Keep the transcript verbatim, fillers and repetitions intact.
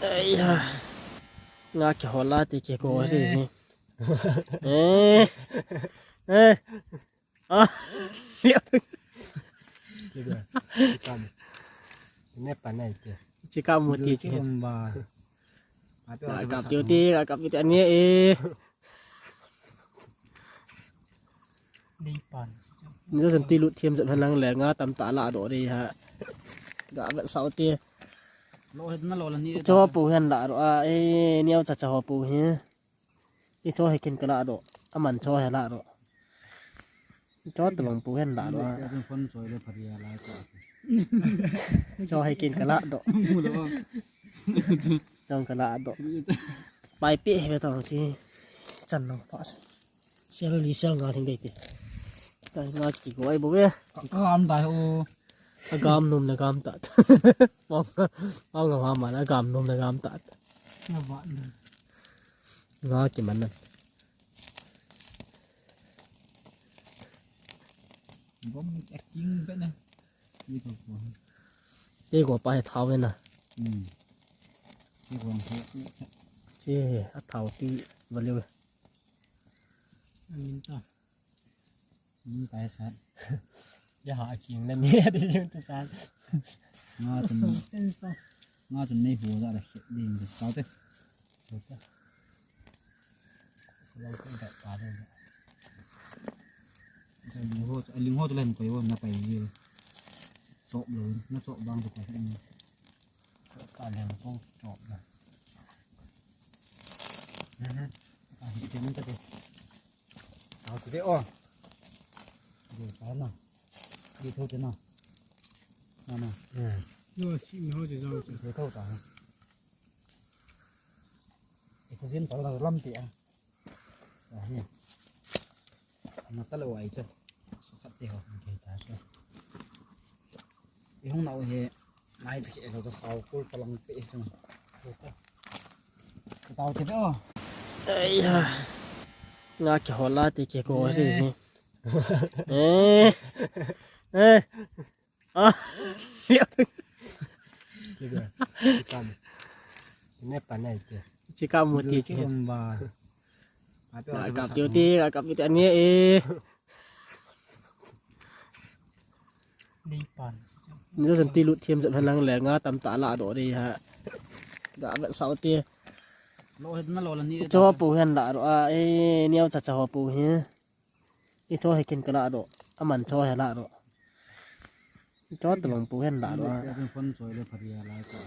Ai ha. Nga kihol a ti kiko si si. Eh. Eh. Ah. Kam. Ne pa nai te. Chika mu ti chi. Ba. Ka kap ti ti, ka kap ti ani e. Ni jo san ti lut thiam jat han lang le nga tam ta la do ri ha. Ga vet sau ti. Lo het na lo la ni. Cho pu hen la ro a e, niau cha cha ho pu hi. I cho he kin ka la do. Aman cho he la do. Cho ta long pu hen la do a. Ka jun phone choi le pharia la ko. Cho he kin ka la do. Mu lo. Chong ka la do. Pai pi he to chi. Chan long pa. Sel li sel nga thing dei te. Tai nga ki ko ai bo ve. Ka, ka gam dai o. A gam nom na gam ta. Pong, pong nga ma na gam nom na gam ta. Nga ba na. Nga ki man na. Bom acting be na. Ni ko ko. Te ko pa he thau na. Hmm. Te ko ko. Che a thau ti va le. Amin ta. Min tai sat. Ya ha king na ni di yung tu sat. Nga chun, nga chun nei hu za da khet ding de. Tau te. Lo ko da pa de. Ling ho, ling ho tu len ko yo na pai ye. Chop lo, na chop bang tu ko. Ka len ko chop na. Ka hi te mun ta te. Tao ti ve o. Di ta na. Di tho te na. Na na. Hmm. Yo, si mi ho te jao te. Di tho ta. E ko jin ta la lam te a. A hi. Na ta lo ai che. So khat te ho. Ke ta so. I hung nau he, nai chi ke lo to khau kul palang pe chung. Tao te pe o. Ai ha. Nga kihol a ti kiko si si. Eh. Eh. Ah. Ke ga. Kam. Ne pa nai te. Chika mu ti chi. Ba. Ka kap ti ti, ka kap ti ani e. Ni jo san ti lut thiam jat han lang le nga tam ta la do ri ha. Ga vet sau ti. Lo het na lo la ni. Cho pu hen la ro a e, niau cha cha ho pu hi. I cho he kin ka la do. Aman cho he la do. Cho ta long pu hen la do a. Ka jun phone choi le pharia la ko.